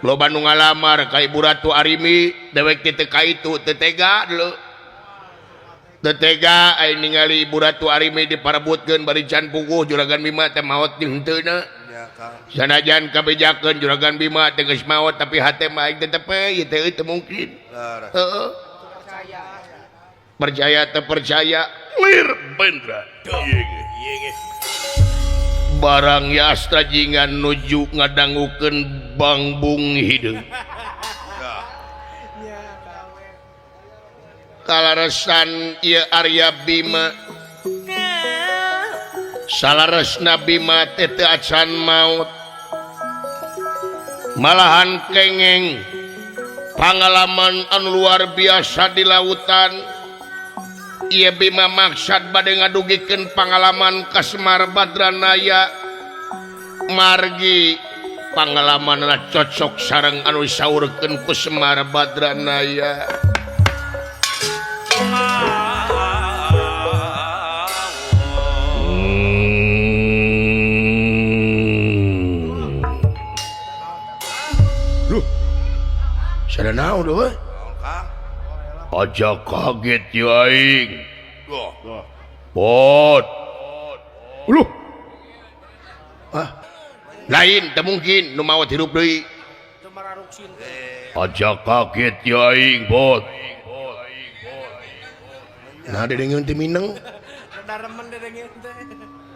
Loba nu ngalamar ka Ibu Ratu Arimi dewek teh teu ka itu teu tega deuleu. Teu tega aing ningali Ibu Ratu Arimi diparebutkeun bari can puguh Juragan Bima teh maot jeung henteuna. Sanajan kabejakeun Juragan Bima teh geus maot tapi hate mah aing tetep we ieu teh teu mungkin. Heeh. Percaya teu percaya lir bendra. Barang Yastra jingan nuju ngadangukeun bangbung hideung. Kalaresan ieu Arya Bima. Salaresna Bima teh teu acan maot. Malahan kengeng pangalaman anu luar biasa di lautan. Ieu Bima maksad bade ngadugikeun pangalaman ka Semar Badranaya. Margi pangalamanna cocok sareng anu disaurkeun ku Semar Badranaya. Duh. Sada naon euy? Aja kaget ya aing. Pot. Uluh. Ah. Lain teu mungkin nu maot hirup deui. Aja kaget ya aing, Bot. Nah dedengeun teh mineng.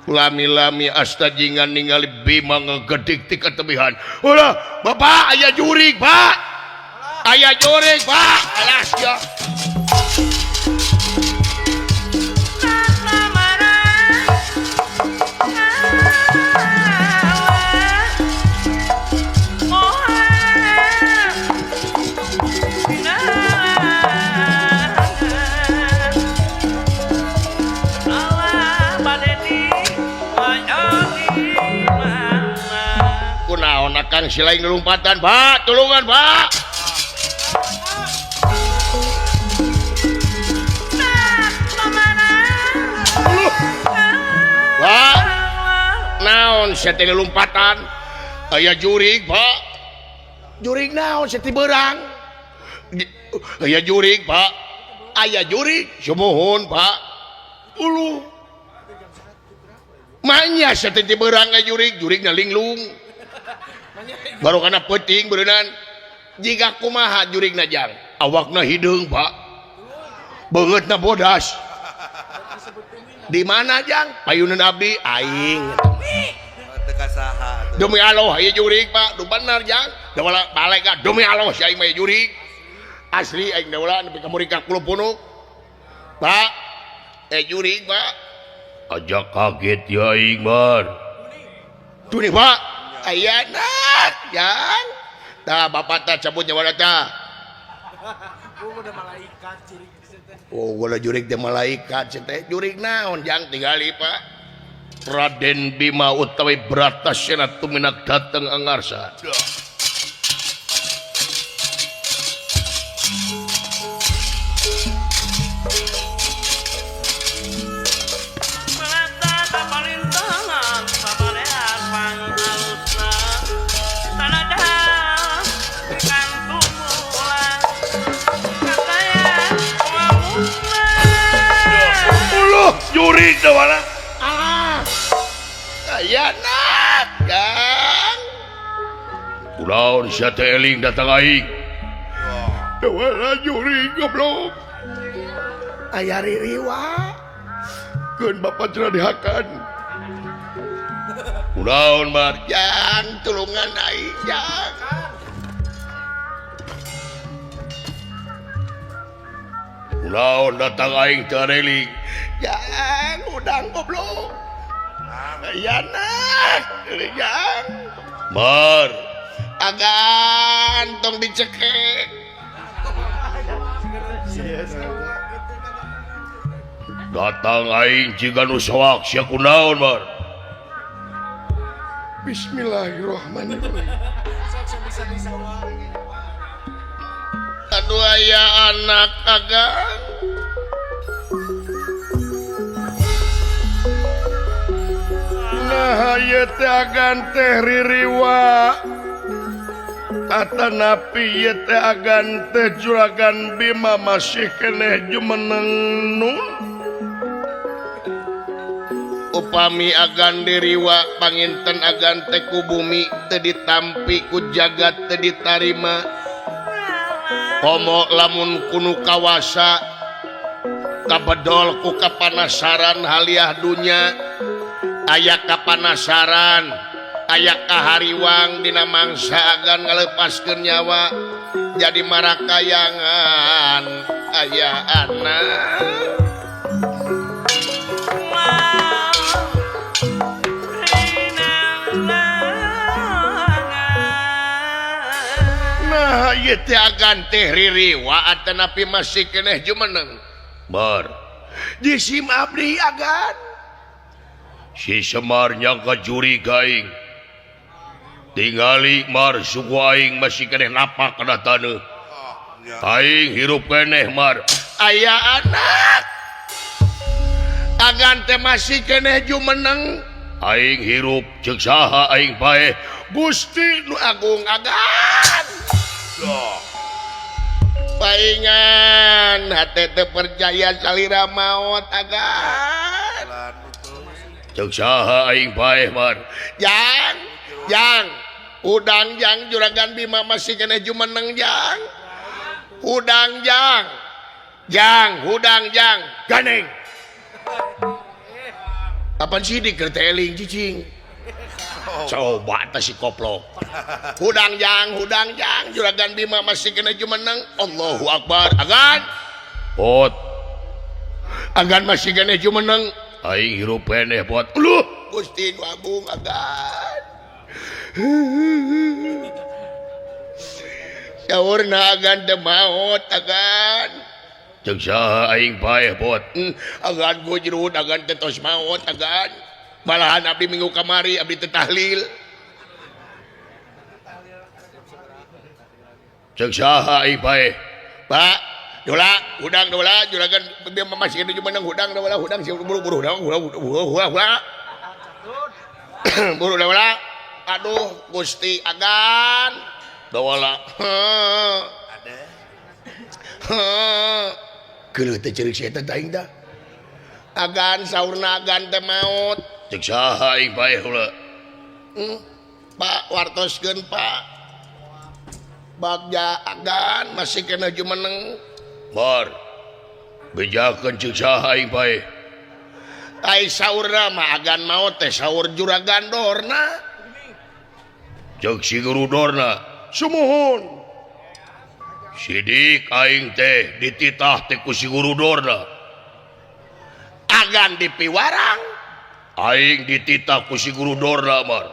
Lami-lami asta jingan ningali Bima ngegedik ti katebihan. Ulah, Bapak aya jurig, Pak. Aya jurig, Pak. Alas ya. Kunaon akang silaing lompatan, Pak? Tulungan, Pak. Pak, naon sia teh lompatan? Aya jurig, Pak. Jurig naon sia teh beurang? Aya jurig, Pak. Aya jurig, sumuhun, Pak. Uluh. Manya sia teh beurang aya jurig, jurigna linglung. Baru kana peuting beureunan. Jiga kumaha jurigna jang? Awakna hideung, Pak. Beungeutna bodas. Di mana jang? Payunan abdi aing. Demi Allah ieu jurig, Pak. Duh bener jang. Da balik ka demi Allah si aing mah jurig. Asli aing da nepi ka murid ka 10 punuk. Pak, jurig, Pak. Aja kaget ya aing, Bar. Tuh nih, Pak. Ayana, jang. Tah bapak tah cabut nyawa tah. Oh, gula jurig teh malaikat teh jurig naon jang tingali, Pak. Raden Bima utawi Bratasena tuminak dateng angarsa. Jurig teh wala. Ah. Ayana, Kang. Kunaon sia teh eling datang aing. Teu wala jurig goblok. Aya ririwa. Keun bapak cenah dihakan. Kunaon bar? Jang tulungan aing, jang. Kunaon datang aing teu eling. Jang, udang goblok. Ayana, jang. Bar. Agan tong dicekek. Datang aing jiga nu soak sia kunaon, Bar. Bismillahirrahmanirrahim. Aduh aya anak agan. Nah, ieu teh agan teh ririwa. Atanapi ieu teh agan teh Juragan Bima masih keneh jumeneng nun. Upami agan diriwa panginten agan teh ku bumi teu ditampi ku jagat teu ditarima. Komo lamun kunu kawasa kabedol ku kapanasaran haliah dunya aya kapanasaran aya kahariwang dina mangsa agan ngalepaskeun nyawa jadi marakayangan aya anak. Nah ieu teh agan teh ririwa atanapi masih keneh jumeneng. Bar jisim abdi agan si Semar nyangka juri gaing tingali mar suku aing masih keneh napak kana taneuh aing hirup keneh mar aya anak agan teh masih keneh jumeneng aing hirup ceuk saha aing paeh Gusti nu Agung agan. Paingan hate teu percaya salira maot agan. Ceuk saha aing paeh mar jang jang udang jang Juragan Bima masih keneh jumeneng jang hudang jang jang hudang jang ganeng apaan sih di keur teh eling cicing coba teh si koplok hudang jang Juragan Bima masih keneh jumeneng Allahu Akbar agan pot agan masih keneh jumeneng aing hirup keneh pot uluh Gusti nu Agung agan saurna agan teu maot agan ceuk saha aing paeh pot agan gujrud agan teh tos maot agan malahan abdi minggu kamari abdi teh tahlil ceuk saha aing paeh Pak dola hudang dola Juragan Bima masih keneh jumeneng hudang dola hudang si buru-buru hudang hudang buru dola aduh Gusti agan dola geuleuh teh ceurik si eta teh aing tah agan saurna agan teh maot ceuk saha aing paeh heula Pak wartoskeun Pak bagja agan masih keneh jumeneng bar bejakeun ceuk saha aing paeh ai saurna mah agan maot teh saur Juragan Dorna ceuk si guru Dorna sumuhun sidik aing teh dititah teh ku si guru Dorna agan dipiwarang aing dititah ku si guru Dorna mar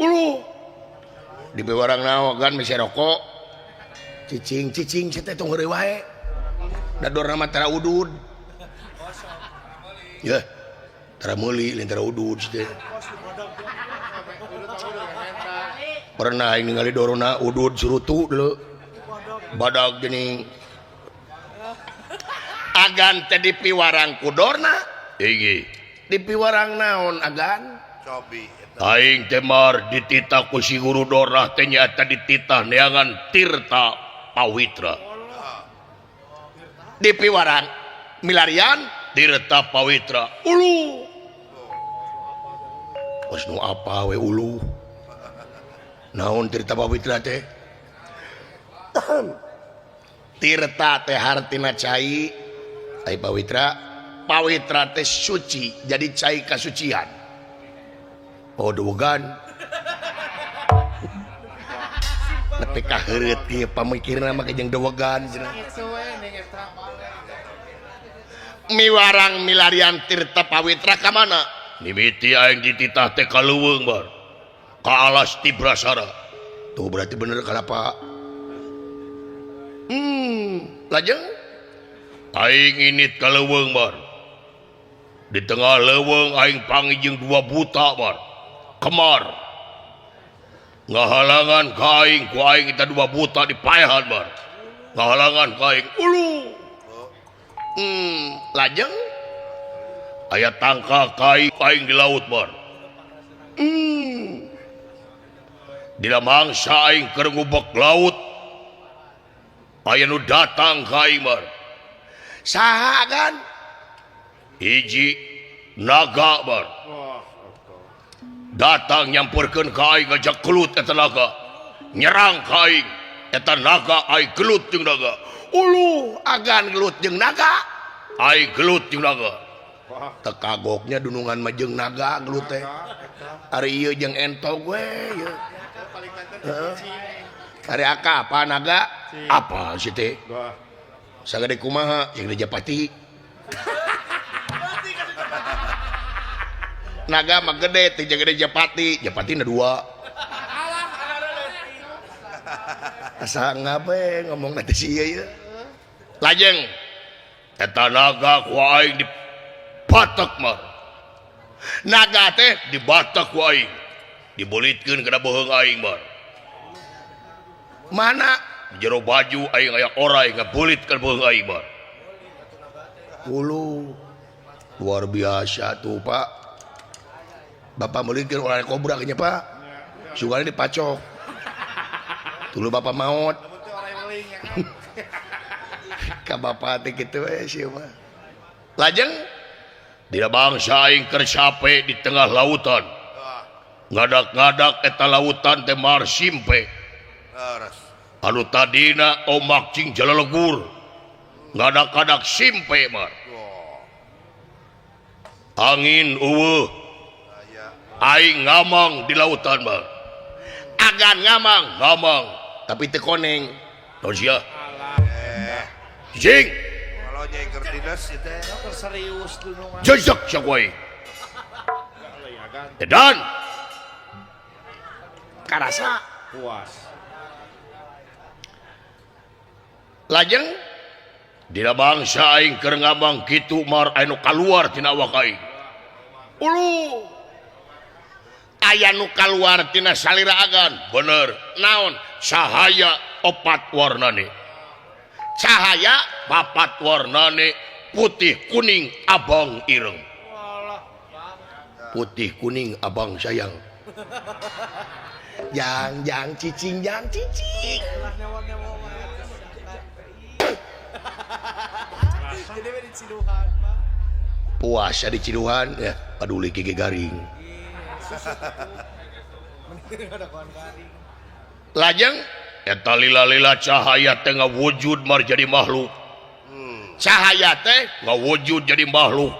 uluh dipiwarang naon agan mese rokok cicing cicing sia teh tong heureuy wae da Dorna mah tara udud ya tara meuli lain tara udud sia teh pernah aing ningali Dorna udud surutu deuleu badag geuning agan teh dipiwarang ku Dorna inggih dipiwarang naon agan cobi aing teh mar dititah ku si guru Dorna teh nyaeta dititah neangan Tirta Pawitra dipiwarang milarian Tirta Pawitra ulu geus nu apa we ulu naon Tirta Pawitra teh Tirta teh hartina cai ai Pawitra Pawitra teh suci jadi cai kasucian oh dugan nepi ka heureut ieu pamikirna mah jeung dewegan cenah miwarang milarian Tirta Pawitra ka mana mimiti aing dititah teh ka leuweung bar ka alas Tibrasara tuh berarti bener kalapa lajeng aing init ka leuweung bar di tengah leuweung aing panggih jeung dua buta bar kemar ngahalangan ka aing ku aing eta dua buta dipaehan bar ngahalangan ka aing ulu lajeng aya tangka kai aing di laut bar Dina mangsa aing keur ngubek laut aya nu datang ka aing mah. Saha kan? Hiji naga bar. Datang nyamperkeun ka aing ngajak gelut eta naga. Nyerang ka aing eta naga aing gelut jeung naga. Uluh agan gelut jeung naga. Aing gelut jeung naga. Tekagoknya dunungan mah jeung naga gelut teh. Ari ieu jeung entog we ieu. Heeh. Ari aka apa naga? Apa sih teh? Sagede kumaha jeung Japati. Naga mah gede teh jeung gede Japati. Japati na dua. Asa ngabe ngomong nanti si ieu. Lajeng eta naga ku aing dibatek mah. Naga teh dibatek ku aing. Dibulitkeun kana beuheung aing mah. Mana? Jero baju aing aya orai ngabulit kana beuheung aing mah. Ulu luar biasa tuh Pak. Bapak meulikeun orai kobra nya Pak. Sugana dipacok. Tulu bapak maot. Ka bapak teh kitu we sieun mah. Lajeng dina bangsa aing keur sape di tengah lautan. Ngadak-ngadak eta lautan teh marsimpe. Anu tadina omak cing jalalegur. Ngadak-ngadak simpe mah. Angin eueuh. Aing ngamang di lautan mah. Agan ngamang, ngamang tapi teu koneng. Naon sia? Cing. Jejak sia ku aing. Edan. Karasa puas. Lajeng dina bangsa aing keur ngamang kitu mar anu kaluar tina awak aing. Ulu aya nu kaluar tina salira agan. Bener. Naon? Cahaya opat warnane. Cahaya papat warnane putih kuning abang ireng. Putih kuning abang sayang. Jang jang cicing jang cicing. Puasa di Ciduhan ya, paduli gigi garing. Lajeng eta lila-lila cahaya teh ngawujud mar jadi makhluk. Cahaya teh ngawujud jadi makhluk.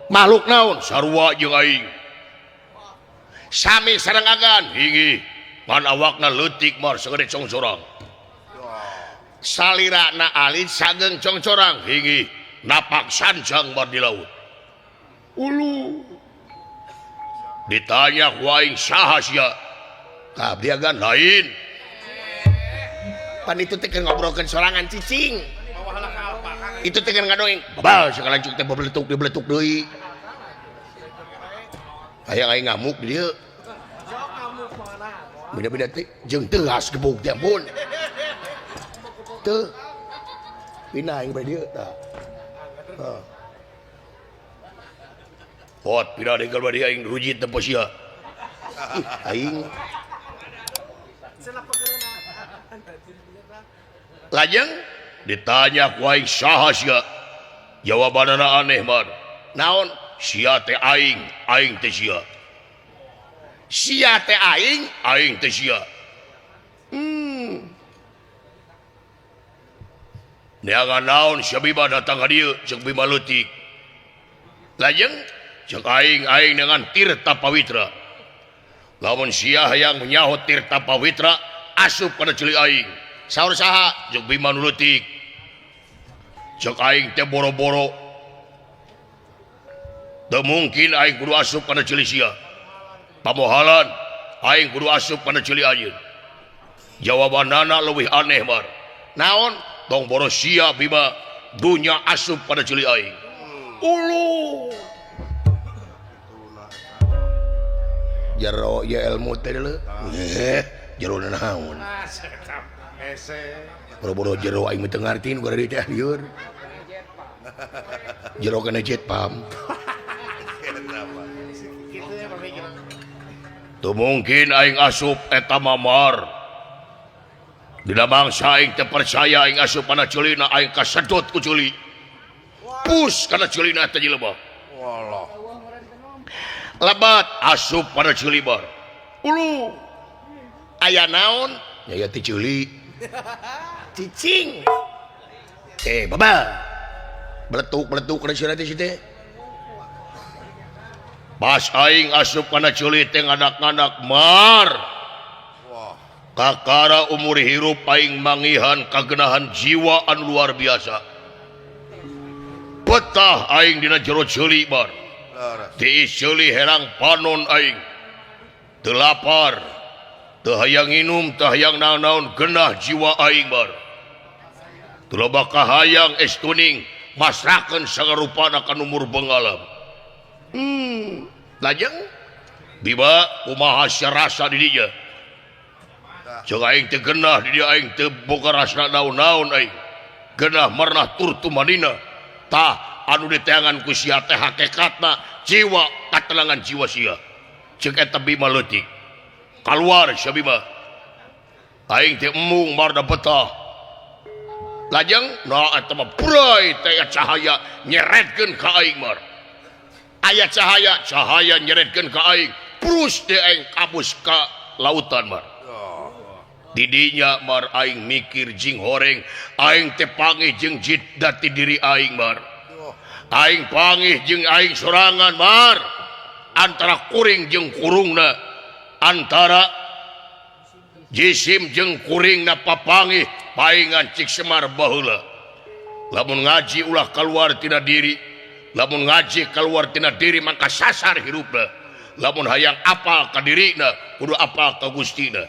Makhluk naon? Sarua jeung aing. Sami sareng agan. Hinggih, ngan awakna leutik mar sagede congcorang. Salirana alit sageung congcorang. Hinggih, napak sancang mar di laut. Ulu ditanya ku aing saha sia? Ka abdi agan lain. Pan itu teh keur ngobrolkeun sorangan cicing. Itu teh keur ngadoeng. Babal sakalancuk teh babeletuk dibeletuk deui. Hayang aing ngamuk di dieu. Beda-beda teh jeung teuas gebuk teh ampun. Teu. Pindah aing ba dieu tah. Heeh. Pot pindah deui ka dieu aing rujit teh sia. Aing. Lajeng ditanya ku aing saha sia? Jawabanana aneh man. Naon? Sia teh aing, aing teh sia. Sia teh aing, aing teh sia. Neangan naon sia Bima datang ka dieu ceuk Bima leutik. Lajeng ceuk aing aing dengan Tirta Pawitra. Lamun sia hayang nyaho Tirta Pawitra asup kana ceuli aing. Saur saha? Ceuk Bima nu leutik. Ceuk aing teh boro-boro. Teu mungkin aing kudu asup kana ceuli sia. Pamohalan aing kudu asup kana ceuli anjeun. Jawabanana leuwih aneh mar. Naon? Tong boro sia Bima dunya asup kana ceuli aing. Ulu. Jero ya ilmu teh leuh. Jero naon? Boro-boro jero aing teu ngarti nu gara teh lieur. Jero kana jet pam. Teu mungkin aing asup eta mamar. Dina mangsa aing teu percaya aing asup kana ceulina aing kasedot ku ceuli. Pus kana ceulina teh jelema. Walah. Lebat asup pada ceuli bar. Ulu. Aya naon? Nya teh ceuli. Cicing. Baba. Beletuk-beletuk kana ceulina teh teh. Pas aing asup kana ceuli teh ngadak-ngadak mar. Wah. Kakara umur hirup aing mangihan kagenahan jiwa anu luar biasa. Betah aing dina jero ceuli bar. Leres. Tiis ceuli herang panon aing. Teu lapar, teu hayang nginum, teu hayang naon-naon genah jiwa aing bar. Teu loba kahayang es tuning masrahkeun sagarupana ka nu murbeng alam. Lajeng Biba kumaha sia rasa di dinya? Ceuk aing teu genah di dieu aing teu boga rasa naon-naon aing. Genah marnah turtumanina. Tah anu diteangan ku sia teh hakikatna jiwa katenangan jiwa sia. Ceuk eta Bima leutik. Kaluar sia Bima. Aing teh embung marda betah. Lajeng nah eta mah burai teh cahaya nyeretkeun ka aing mar. Aya cahaya, cahaya nyeretkeun ka aing. Prus teh aing kabus ka lautan mar. Didinya mar aing mikir jing horeng, aing teh pangih jeung jati diri aing mar. Aing pangih jeung aing sorangan mar. Antara kuring jeung kurungna, antara jisim jeung kuringna papangih paingan cik Semar baheula. Lamun ngaji ulah kaluar tina diri, lamun ngaji kaluar tina diri maka sasar hirupna. Lamun hayang apal ka dirina kudu apal ka Gustina.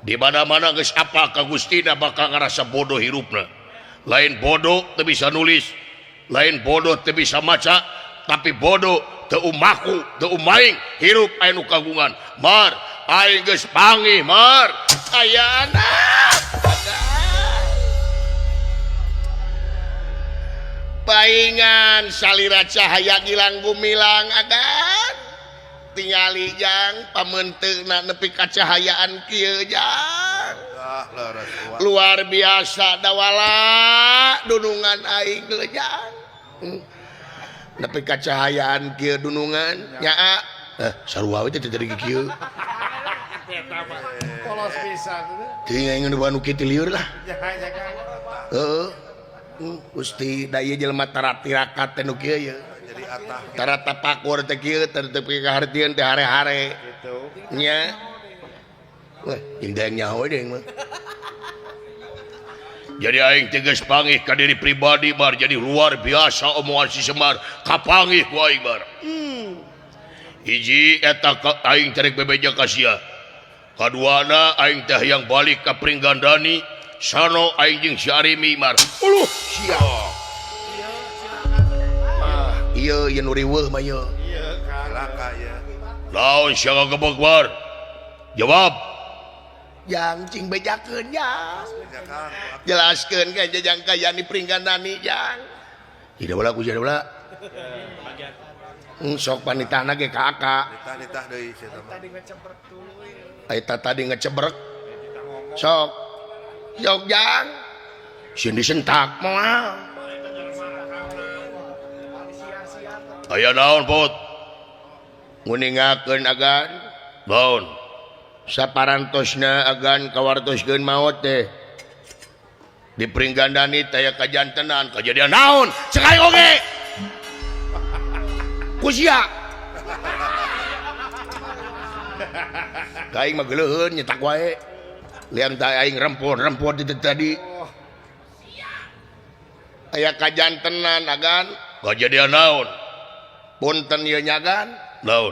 Di mana-mana geus apal ka Gustina bakal ngarasa bodoh hirupna. Lain bodoh teu bisa nulis, lain bodoh teu bisa maca, tapi bodoh teu umaku, teu umaing hirup aya nu kagungan. Mar, aing geus pangih mar. Aya anak. Paingan salira cahaya gilang gumilang agan. Tingali jang pamenteuna nepi ka cahayaan kieu jang. Luar biasa dawala dunungan aing jang. Nepi ka cahayaan kieu dunungan nya sarua we teh jadi kieu. Polos pisan. Teuing aing nu anu kieu lieur lah. Heeh. Gusti da ieu jelema tara tirakat teh nu kieu ye. Jadi atah. Tara tapakur teh kieu teh teu kahartieun teh hare-hare. Gitu. Nya. Wah, jeung daeng nyaho deui mah. Jadi aing teh geus pangih ka diri pribadi bar, jadi luar biasa omongan si Semar kapangih ku aing bar. Hiji eta aing terek bebeja ka sia. Kaduana aing teh hayang balik ka Pringgandani, sano aing jeung si Arimi mar. Uluh sia. Ah, ieu ieu nu riweuh mah ieu. Ieu kalaka ieu. Laon sia gagebeg bar? Jawab. Jang cing bejakeun jang. Jelaskeun ka jajang kayani Pringgandani jang. Tidak bola ku tidak bola. Sok panitahna ge ka aka. Nitah-nitah deui sia mah. Eta tadi ngecebrek. Sok. Sok jang. Sieun disentak moal. Aya naon pot? Nguningakeun agan. Naon? Saparantosna agan kawartoskeun maot teh. Di Pringgandani teh aya kajantenan, kajadian naon? Cek aing oge. Ku sia. Ka aing mah geuleuheun nyetak wae. Liang teh aing rempon-rempon di tadi. Aya kajantenan agan, kajadian naon? Punten ieu nyagan. Naon?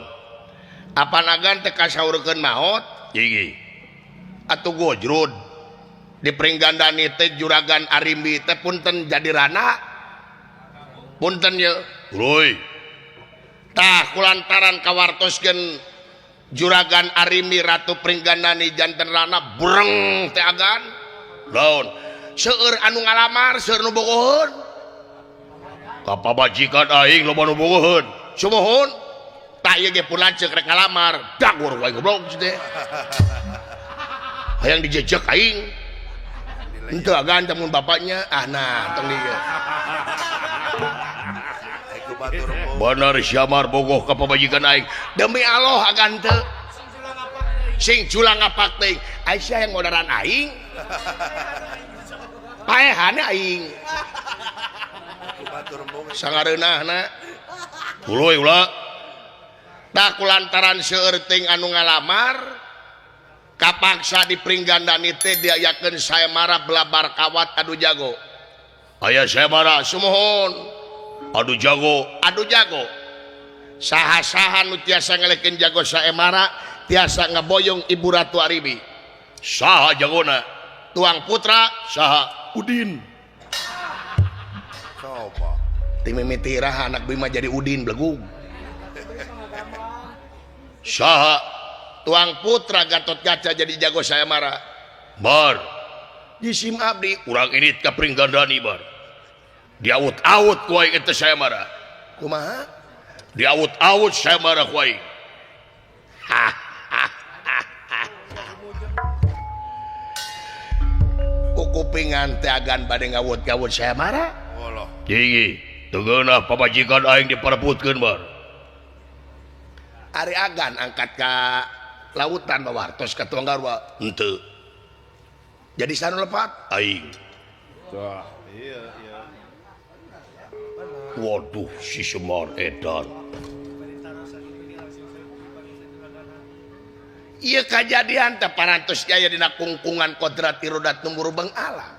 Apan agan teh kasaurkeun maot? Gigi. Atuh gojrud. Di Pringgandani teh juragan Arimbi teh punten jadi rana. Punten ye. Tuluy. Tah kulantaran kawartoskeun juragan Arimbi Ratu Pringgandani janten rana breng teh agan. Naon? Seueur anu ngalamar, seueur nu bogoheun. Ka pamajikan aing loba nu bogoheun. Sumuhun. Tak ieu ge pun lanceuk rek ngalamar, dagur wae goblok teh. Hayang dijejek aing. Henteu agan mun bapaknya, ah nah tong dieu. Bener Syamar bogoh ka pamajikan aing. Demi Allah agan teu. Sing culang ngapak teuing. Aisyah yang ngodaran aing. Paehana aing. Sangareunahna. Tuluy ulah. Tah kulantaran seueur teuing anu ngalamar kapaksa di Pringgandani teh diayakeun sayembara belabar kawat adu jago. Aya sayembara sumuhun. Adu jago, adu jago. Saha-saha nu tiasa ngelekeun jago sayembara tiasa ngeboyong Ibu Ratu Arimbi. Saha jagona? Tuang Putra saha? Udin. Coba. Ti mimiti iraha anak Bima jadi Udin belegug. Saha? Tuang Putra Gatot Kaca jadi jago sayembara. Bar. Jisim abdi urang ini ka Pringgandani bar. Diaut-aut ku aing eta sayembara. Kumaha? Diaut-aut sayembara ku aing. Ku kupingan teh agan bade ngawut-ngawut sayembara. Walah. Tinggi, teu geunah pamajikan aing diparebutkeun bar. Ari agan angkat ka lautan bawartos ka tuang garwa. Henteu. Jadi sanu lepat aing. Wah, iya iya. Waduh si Semar edan. Ieu kajadian teh parantos aya dina kungkungan kodrat irodat nu murubeng alam.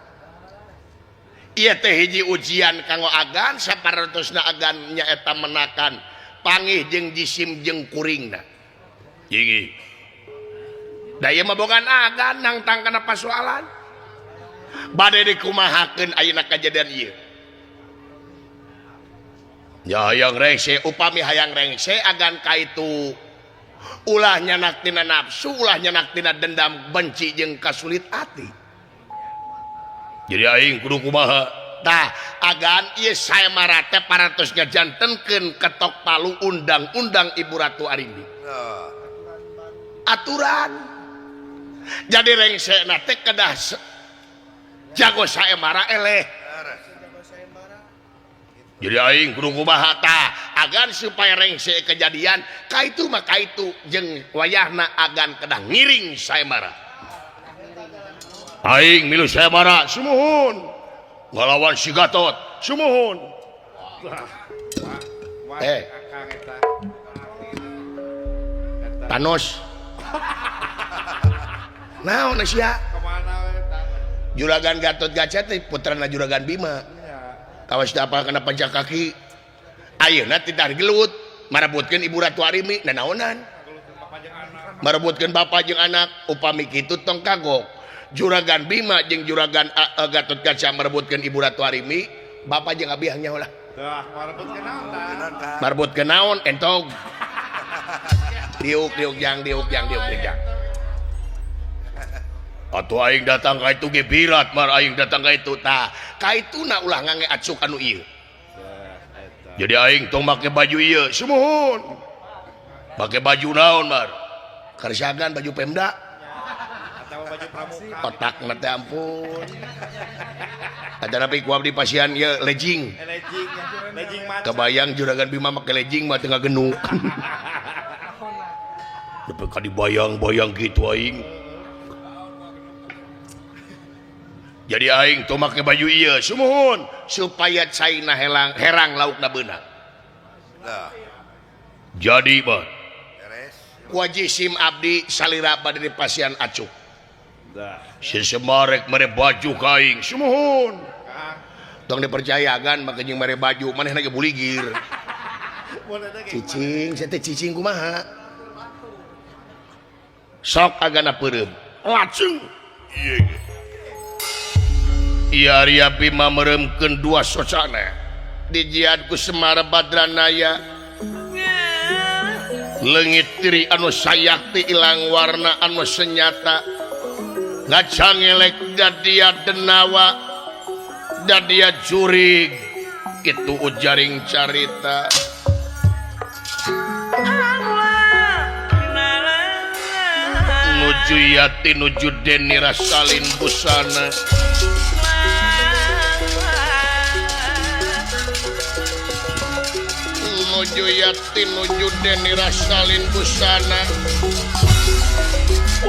Ieu teh hiji ujian kanggo agan saparantosna agan nyaeta menakan pangih jeung jisim jeung kuringna. Tinggi. Da ieu mah bogan agan nangtang kana pasoalan. Bade dikumahakeun ayeuna kajadian ieu. Ya hayang rengse upami hayang rengse agan ka itu ulah nyanak tina nafsu, ulah nyanak tina dendam, benci jeung kasulit ati. Jadi aing kudu kumaha? Tah agan ieu sayembara teh parantos ngajantenkeun ketok palu undang-undang Ibu Ratu Arimbi. Aturan. Jadi rengsena teh kedah jago sayembara eleh. Jadi aing kudu kumaha? Tah agan supaya rengse kejadian ka itu mah ka itu jeung wayahna agan kedah ngiring sayembara. Aing milu sayembara sumuhun. Ngalawan si Gatot sumuhun. Thanos. Naon sia? Juragan Gatot Kaca teh putrana Juragan Bima. Kawas teu apal kana panca kaki. Ayeuna titah gelut marebutkeun Ibu Ratu Arimbi nanaonan. Marebutkeun bapa jeung anak upami kitu tong kagok. Juragan Bima jeung Juragan Gatot Kaca merebutkeun Ibu Ratu Arimbi, bapa jeung abi nyaho lah. Tah, marebutkeun naon tah? Marebutkeun naon entog. Diuk diuk jang diuk jang diuk jang. Atuh aing datang ka itu ge birat mar aing datang ka itu tah. Ka ituna ulah ngange acuk anu ieu. Jadi aing tong make baju ieu, sumuhun. Make baju naon mar? Karsagan baju Pemda. Baju pramuka. Otak na teh ampun. Ada napi ku abdi pasian ieu legging. Legging, legging macan. Kebayang Juragan Bima make legging mah teu ngagenuk. Nepi ka dibayang-bayang kitu aing. Jadi aing tong make baju ieu, sumuhun supaya caina helang herang laukna beunang. Nah. Jadi mah ku jisim abdi salira bade di pasian acuk. Si Semarek mere baju ka aing, sumuhun. Tong dipercaya kan make jeung mere baju manehna ge buligir. Cicing, sia teh cicing kumaha? Sok agana peureum. Lacung. Ieu ge. Ieu Arya Bima meureumkeun dua socana. Dijiad ku Semar Badranaya. Leungit tiri anu sayakti ilang warna anu senyata. Ngacangelek dadia denawa dadia jurig itu ujaring carita. Nuju yati nuju deni rasalin busana. Nuju yati nuju deni rasalin busana.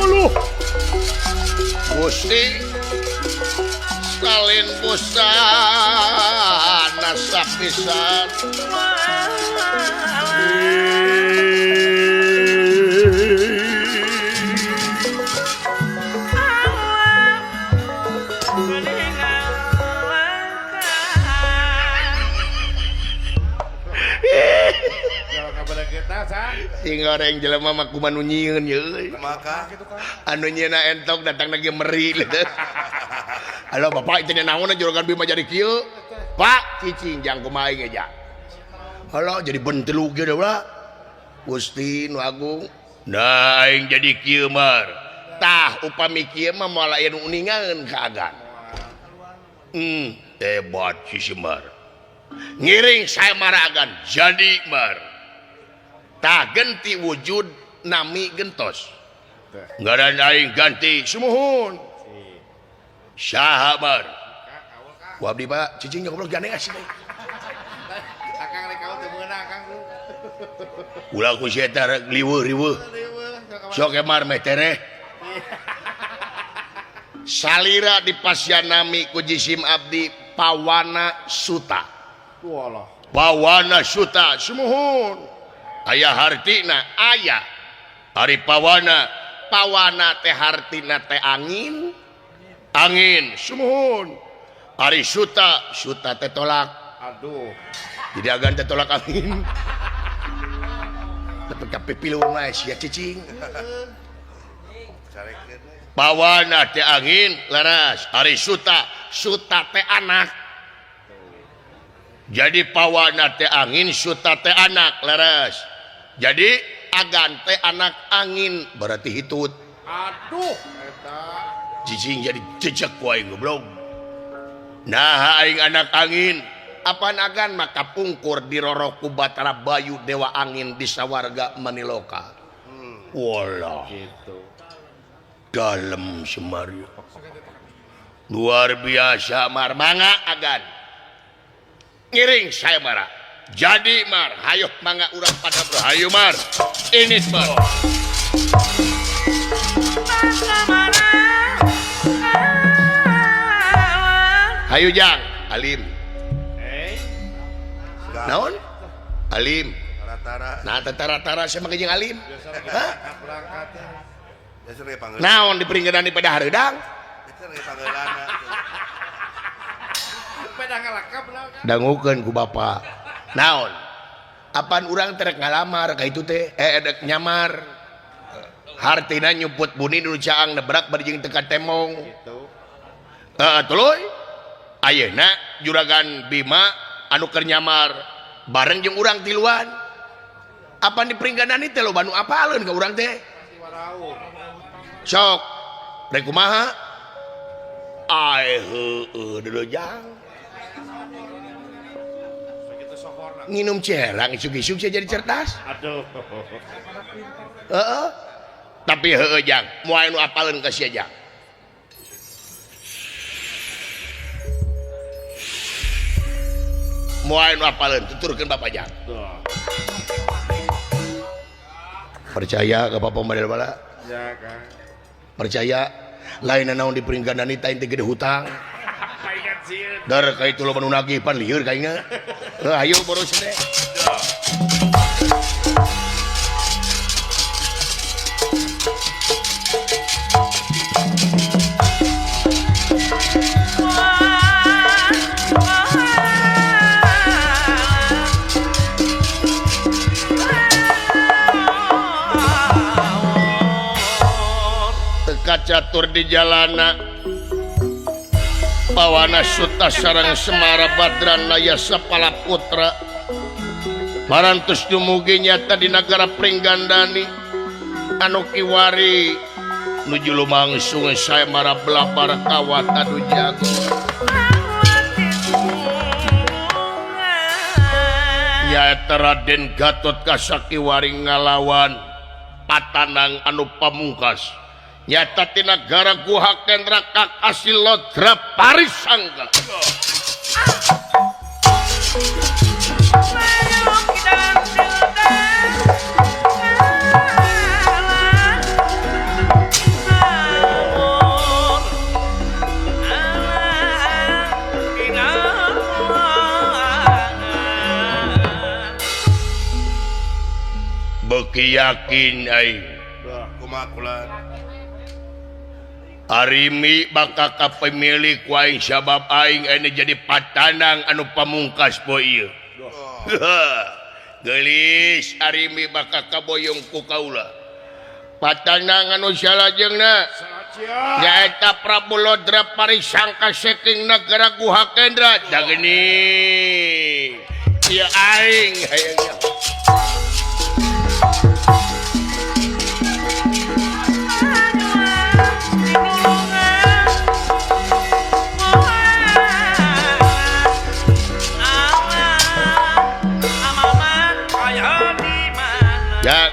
Uluh Gusti salin busana sapisan. Sing goreng jelema mah kumaha nu nyieun ye euy. Maka anu nyieuna entok datang lagi meri gitu. Halo bapak itu naon juragan Bima jadi kieu. Pak cicing jang kumaha aing eja. Halo jadi bentelu ge da Gusti nu agung. Nah aing jadi kieu mar. Tah upami kieu mah moal aya nu uningaeun ka agan. Hebat si Semar. Ngiring saya maragan jadi mar. Tah genti wujud nami gentos. Ngaran aing ganti sumuhun. Saha mar? Ku abdi Pak, cicing goblok jane asli. Akang rek kaul teu meunang Kang. Ulah ku sia teh rek liweuh-riweuh. Sok emar meh tereh. Salira di pasyanami ku jisim abdi Pawana Suta. Walah. Pawana Suta sumuhun. Aya hartina aya. Ari pawana, pawana teh hartina teh angin. Angin sumuhun. Ari suta, suta teh tolak. Aduh. Jadi agan teh tolak angin. Tapi kapipilu mah sia cicing. Pawana teh angin leres. Ari suta, suta teh anak. Jadi pawana teh angin, suta teh anak leres. Jadi agan teh anak angin berarti hitut. Aduh eta. Cicing jadi jejak ku aing goblok. Nah aing anak angin. Apaan agan maka pungkur dirorok ku Batara Bayu Dewa Angin di sawarga Maniloka. Walah. Gitu. Dalem Semar. Luar biasa mar mangga agan. Ngiring saya marah. Jadi mar, hayoh mangga urang pada bro. Hayu mar. Ini mar. Hayu jang, alim. Naon? Alim. Tara-tara. Nah, tara-tara saya mah jeung alim. Hah? Biasa panggeulan. Naon diperingkedan di pada hareudang? Dangukeun ku bapa. Naon? Apaan urang terek ngalamar ka itu teh? Dek nyamar. Hartina nyumput buni nu caang nebrak bari jeung teu katemong. Gitu. Heeh, tuluy. Ayeuna juragan Bima anu keur nyamar bareng jeung urang tiluan. Apaan di Pringgandani teh loba nu apaleun ka urang teh? Sok, rek kumaha? Ae heueuh deuleu jang. Nginum cerang isuk-isuk saya jadi cerdas. Aduh. Heeh. Tapi heueuh jang, moal nu apaleun ka sia jang. Moal nu apaleun tuturkeun bapa jang. Percaya ka bapa model bala? Ya, Kang. Percaya lain naon di Pringgandani teh teh gede hutang. Dar ka itu loba nu nagih pan lieur kaingna. Heuh ayo boros teh. Teka catur di jalana Pawana Suta sareng Semara Badrana Yasa Palaputra parantos dumugi nyata di nagara Pringgandani anu kiwari nuju lumangsung Semara Blabar kawat anu jago nyaeta Raden Gatot Kasakiwari ngalawan patanang anu pamungkas Nyata ti nagara Guha Kendra kak asli Lodra Parisangka. Beuki yakin aing. Kumaha kula? Arimi bakal ka pemilik ku aing sabab aing anu jadi patanang anu pamungkas poe ieu. Geulis Arimi bakal kaboyong ku kaula. Patanang anu salajengna nyaeta Prabu Lodra Parisangka saking nagara Guha Kendra. Da geuning ieu aing hayang nyaho. Ya,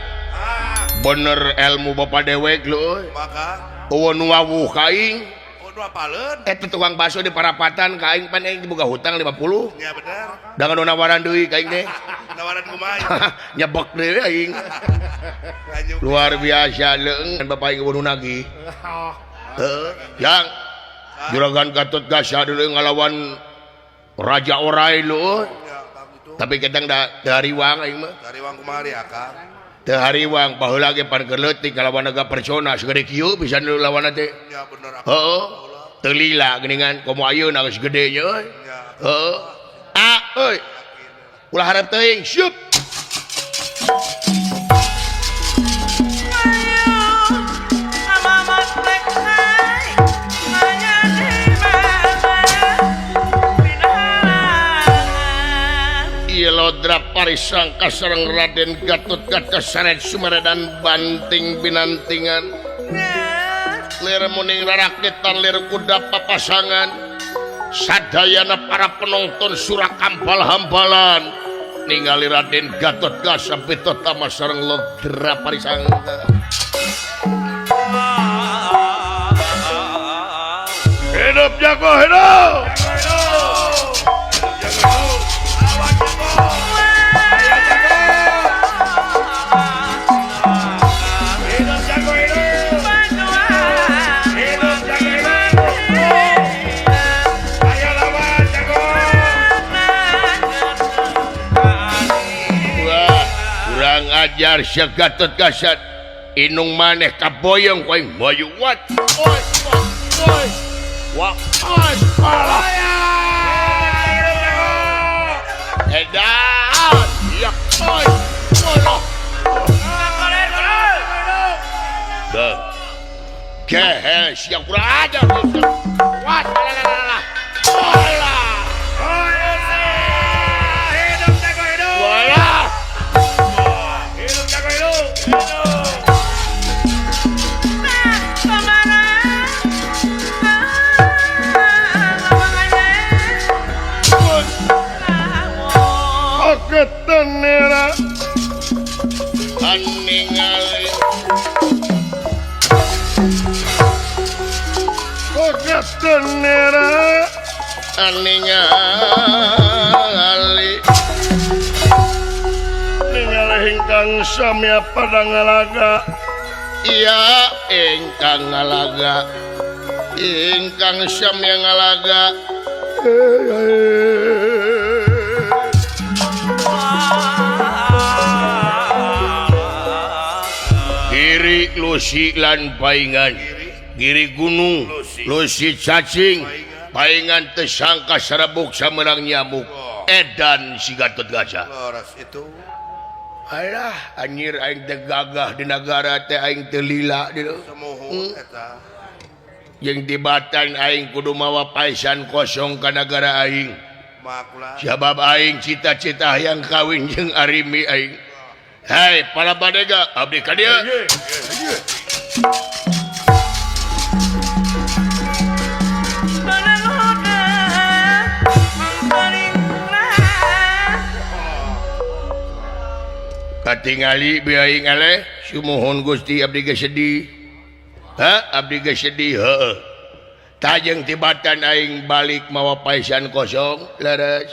bener ilmu bapak dewek lu. Maka eueuh nu wawuh ka aing. Oh, nu apaleun? Eta tukang bakso di parapatan ka aing pan aing diboga hutang 50. Ya bener. Da nu nawaran deui ka aing teh. Nawaran kumaha? Nyebek deui aing. Luar biasa leung bapak aing nu nagih. Heuh, yang Juragan Gatot Kaca deui ngalawan Raja Orai lu. Tapi kadang da teu hariwang aing mah. Hariwang kumaha ria Kang? Teu hariwang baheula ge pan keur leutik ngalawan naga persona segede kieu pisan nu lawanna teh. Ya bener. Heeh. Teu lila geuningan komo ayeuna geus gede nya euy. Heeh. Ah euy. Ulah hareup teuing, siup. Lodra Parisangka sareng Raden Gatot Kaca sanet sumeredan banting binantingan lir muning rarakitan lir kuda papasangan sadayana para penonton surakampal-hampalan ningali Raden Gatot Kaca pitotama sareng Lodra Parisangka. Hidup jago hidup. Ajar sia Gatot Kaca inung maneh kaboyong ku aing moyu wat oi oi wa oi edan ya oi deh kehe sia kurang ajar wat lalalala olah hidup jago hidup walah hidup jago hidup. Oketenera aningali oketenera aningali ningali ingkang samya pada ngalaga. Iya ingkang ngalaga ingkang samya ngalaga. Giri Lusi lan paingan Giri gunung Lusi cacing paingan tersangka serebuk samerang nyamuk edan si Gatot Kaca. Itu alah anjir aing teh gagah di nagara teh aing teu lila di eta. Jeung tibatan aing kudu mawa paisan kosong ka nagara aing. Sabab aing cita-cita hayang kawin jeung Arimi aing. Hei para badega abdi ka dieu. Katingali bi aing eleh sumuhun Gusti abdi ge sedih. Ha abdi geus sedih heueuh. Tajeng tibatan aing balik mawa paisan kosong leres.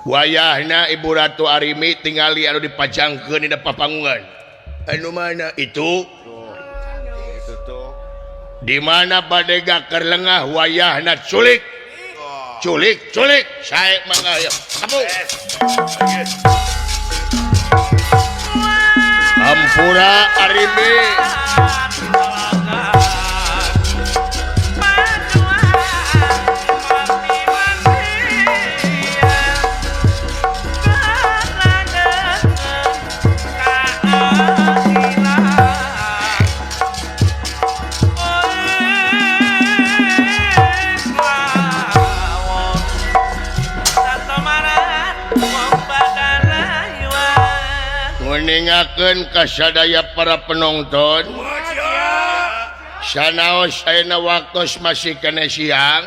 Wayahna Ibu Ratu Arimi tingali anu dipajangkeun dina papanggungan. Anu mana itu? Di mana badega keur lengah wayahna culik. Culik, culik, sae mangga ya. Kamu. Ampura Arimi. Nguningakeun ka sadaya para penonton. Sanaos ayeuna waktos masih kene siang.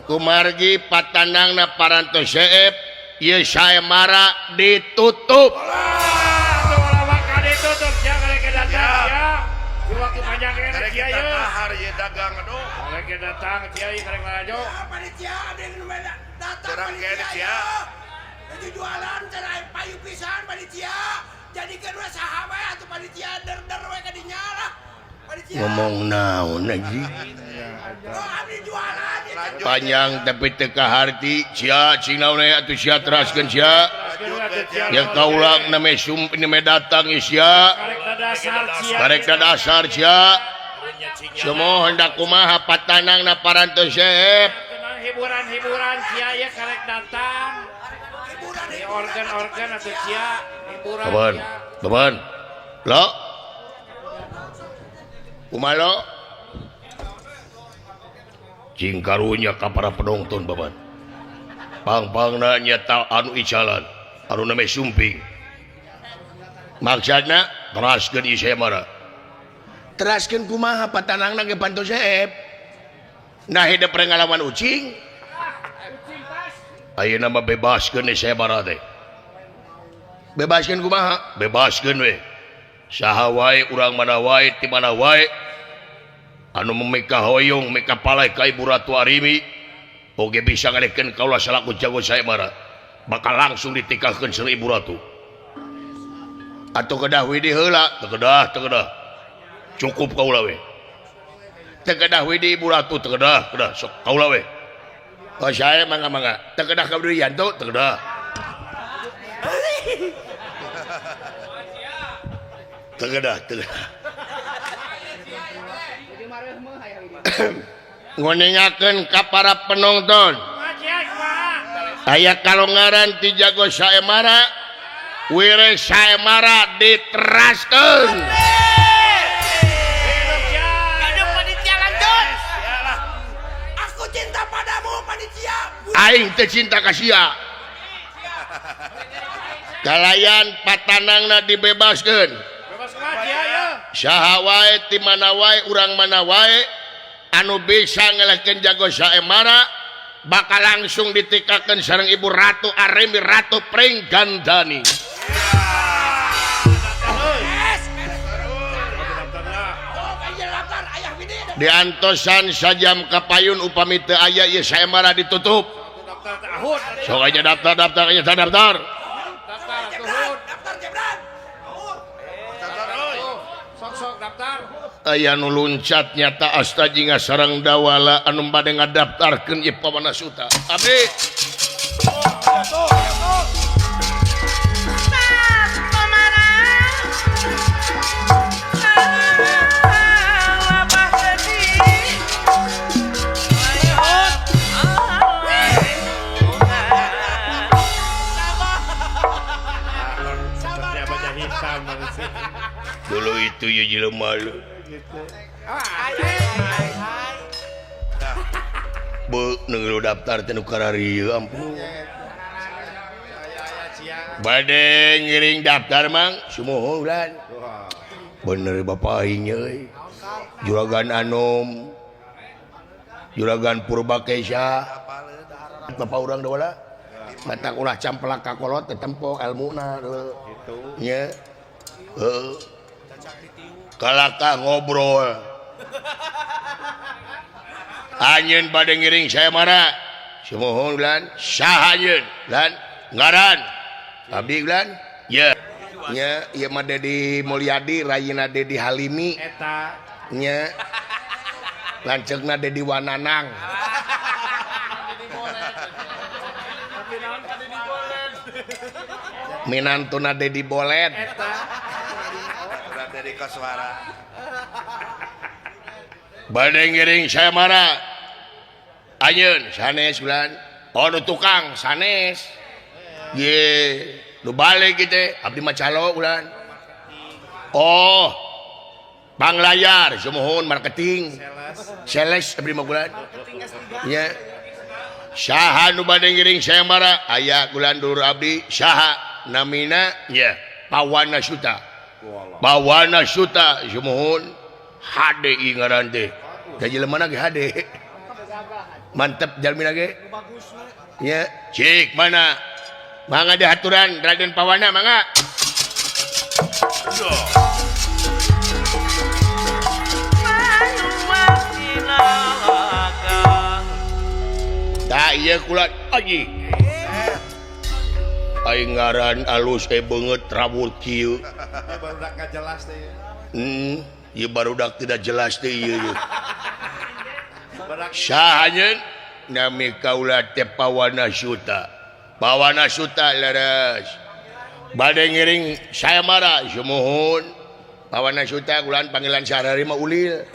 Kumargi patanangna parantos seep ieu saemara ditutup. Jualan cara payu pisan panitia jadi kedua sahabat atau panitia der-der we ka dinya lah panitia ngomong naon anjing jualan panjang tapi teu kaharti sia cing naon atuh sia teraskeun sia ya kaula name sum name datang sia karek dasar sia semua hendak kumaha patanangna parantos seep hiburan-hiburan sia ya karek datang organ-organ atau cia hiburan. Kapan? Kapan? Lo? Kumaha lo? Cing karunya ka para penonton baban. Pang-pangna nyata anu icalan, anu name sumping. Maksudna teraskeun ieu saemara. Teraskeun kumaha patanangna ge pantos seep. Nah hidup pengalaman ucing. Ayeuna mah bebaskeun saemara teh. Bebaskeun kumaha? Bebaskeun we. Saha wae urang mana wae ti mana wae anu mika hoyong mika palai ka Ibu Ratu Arimi oge bisa ngalehkeun kaula salaku jago saemara bakal langsung ditikahkeun sareng Ibu Ratu. Atuh kedah widi heula, teu kedah, teu kedah. Cukup kaula we. Teu kedah widi Ibu Ratu, teu kedah, kedah sok kaula we. Oh saya mangga-mangga. Teu kedah ka Yanto, teu kedah. Teu kedah, teu kedah. Nguningakeun ka para penonton. Aya kalongaran ti jago saemara, wire saemara diteraskeun. Aing teu cinta ka sia. Kalayan patanangna dibebaskeun. Saha wae ti mana wae urang mana wae anu bisa ngelehkeun jago saemara bakal langsung ditikakeun sareng Ibu Ratu Arimi Ratu Pringgandani. Diantosan sajam kapayun upami teu aya ieu saemara ditutup. Sok aja daftar daftar aja daftar. Sok daftar. Aya nu luncat nyata asta jinga sareng dawala anu bade ngadaftarkeun ieu Pawana Suta. Abdi. Dulu itu ya jelema lu. Be nunggu daftar teh nu kararieu ampun. Bade ngiring daftar mang sumuhun. Bener bapak aing euy. Juragan Anom. Juragan Purbakesa. Bapak urang dawala. Mata ulah camplak ka kolot teh tempo elmuna heuh. Nya. Heuh. Kalakah ngobrol. Anjeun bade ngiring saya mara. Sumuhun ulan, saha anjeun? Ulan, ngaran. Abdi ulan? Ye. Nya ieu mah Dedi Mulyadi, rayina Dedi Halimi. Eta. Nya. Lanceukna Dedi Wananang. Minantuna Dedi Boled. Eta. Dedi Koswara. Bade ngiring saya mara. Anjeun sanes bulan. Oh nu tukang sanes. Ye, nu balik kitu abdi mah calo bulan. Oh. Panglayar sumuhun marketing. Sales abdi mah bulan. Nya. Saha nu bade ngiring saya mara? Aya bulan dulur abdi saha namina nya Pawana Suta. Pawana Suta sumuhun HD ngaran teh. Da jelema ge HD. Mantep jalmina ge. Nya, cik mana? Mangga dihaturan Raden Pawana mangga. Tah ieu kula anjing. Aing ngaran alus beungeut rawul kieu. Barudak gak jelas teh. Ieu barudak tidak jelas teh ieu. Saha anjeun? Nami kaula teh Pawana Suta. Pawana Suta leres. Bade ngiring saya mara sumuhun. Pawana Suta kulan panggilan sehari-hari mah Ulil.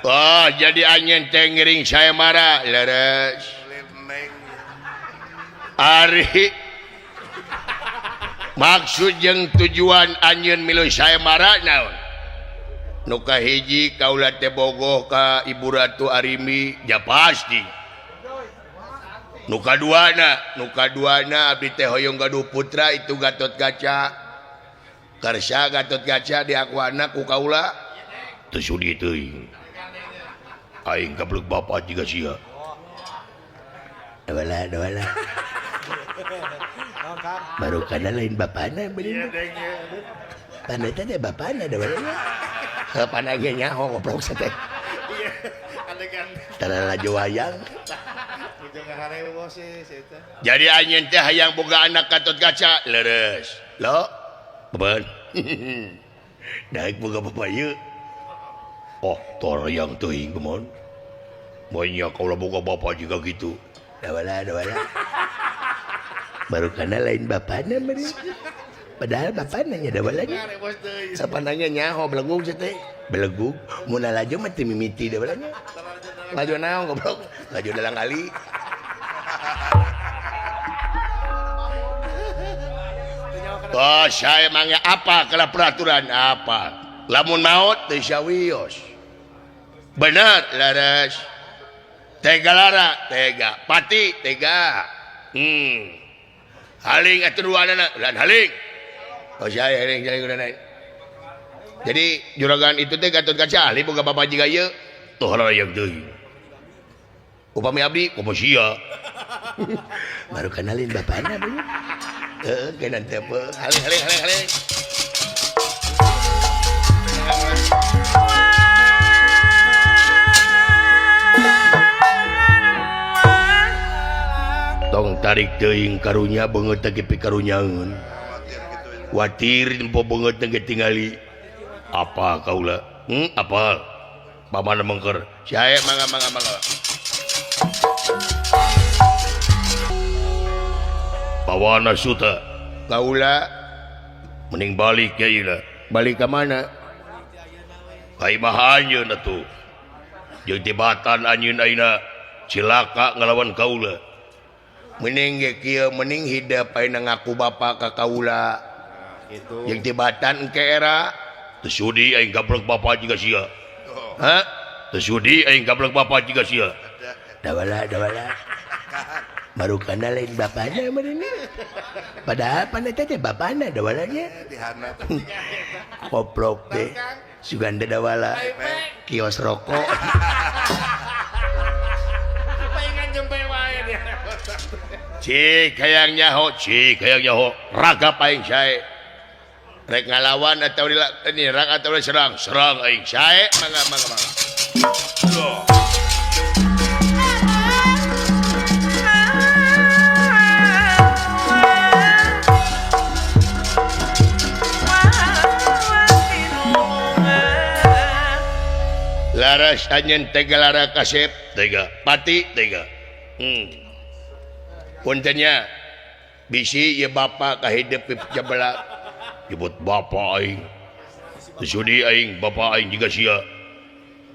Oh, jadi anjeun teh ngiring saya mara leres. Ari maksud jeung tujuan anjeun milu saya mara naon? Nu kahiji kaula teh bogoh ka Ibu Ratu Arimi ja pasti. Nu kaduana abdi teh hoyong gaduh putra itu Gatot Kaca. Karsa Gatot Kaca diakuana ku kaula teu sudi teuing. Aing gablek bapa jiga sia. Dawala dawala. Baru kana lain bapana bener. Pana teh bapana dawala. Pana ge nyaho goblok teh. Iya, adegan. Tara laju wayang. Jadi anjeun teh hayang boga anak Gatot Kaca leres. Lo, beban. Daek boga bapa ieu. Oh, torayang teuing kumaha. Banyak kaula boga bapa juga gitu. Dawala dawala. Baru kana lain bapana meureun. Padahal bapana nya dawalanya. Sapananya nyaho belegug teh. Belegug mun laju mah teu mimiti dawalanya. Laju naon goblok? Laju dalang kali. Oh, saya mangga apa kalau peraturan apa? Lamun maot teu sawios. Bener leres. Tega lara, tega. Pati, tega. Haling atuh duanana, lan haling. Oh, saya haling haling udah naik. Jadi juragan itu teh Gatot Kaca ahli boga bapa jiga ieu. Tuh harayang deui. Upami abdi kumaha sia. Baru kenalin bapana bener. Heeh, kenan teh haling haling haling haling. Tong tarik teuing karunya beungeut teh pikarunyaeun. Watir nempo beungeut teh tingali. Apa kaula? Apa? Paman mengker. Saya mangga mangga mangga. Pawana Suta. Kaula mending balik ya ieu. Balik ka mana? Ka imah anjeun atuh. Jeung tibatan anjeun ayeuna cilaka ngalawan kaula. Mending ge kieu mending hidep ayeuna ngaku bapa ka kaula. Gitu. Jeung tibatan engke era teu sudi aing gablek bapa jiga sia. Hah? Teu sudi aing gablek bapa jiga sia. Dawala dawala. Baru kana lain bapana meureun. Padahal pana teh bapana dawalanya. Koplok teh. Suganda dawala. Kios rokok. Paingan jempe wae. Cik hayang nyaho, cik hayang nyaho, ragap aing sae. Rek ngalawan atau nyerang atau serang, serang aing sae, mangga mangga mangga. Laras anjeun tega lara kasep, tega pati tega. Puntennya bisi ieu bapa kahidep jabala nyebut bapa aing. Sudi aing bapa aing jiga sia.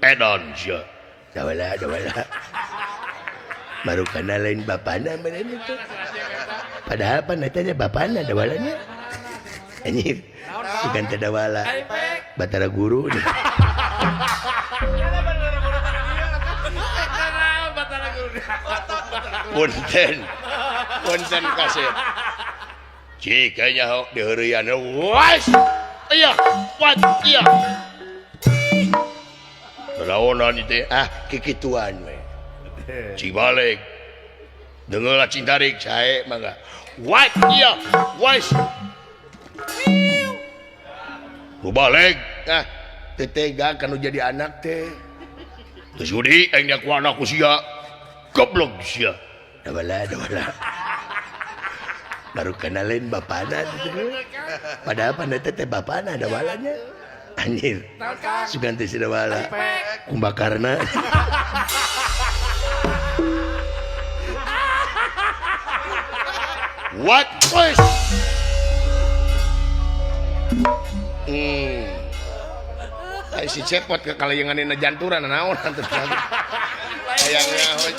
Edan sia. Dawala dawala. Baru kana lain bapana meureun itu. Padahal pan eta nya bapana dawalanya. Anjir. Bukan teh dawala. Batara guru. Punten. Punten kasih. Cik nyaho diheureuyan. Was. Iya, wat iya. Laonan itu ah kikituan we. Cik balik. Dengeula cing tarik sae mangga. Wat iya, was. Nu balik. Ah, teu tega kanu jadi anak teh. Teu sudi aing ku anak ku sia. Goblok sia. Dawala dawala. Baru kenalin bapana gitu. Padahal pan eta teh bapana dawalanya. Anjir. Sugan teh si dawala. Kumbakarna. What was? Ai si cepot ke kalayanganna janturan naon atuh. Hayang nyaho.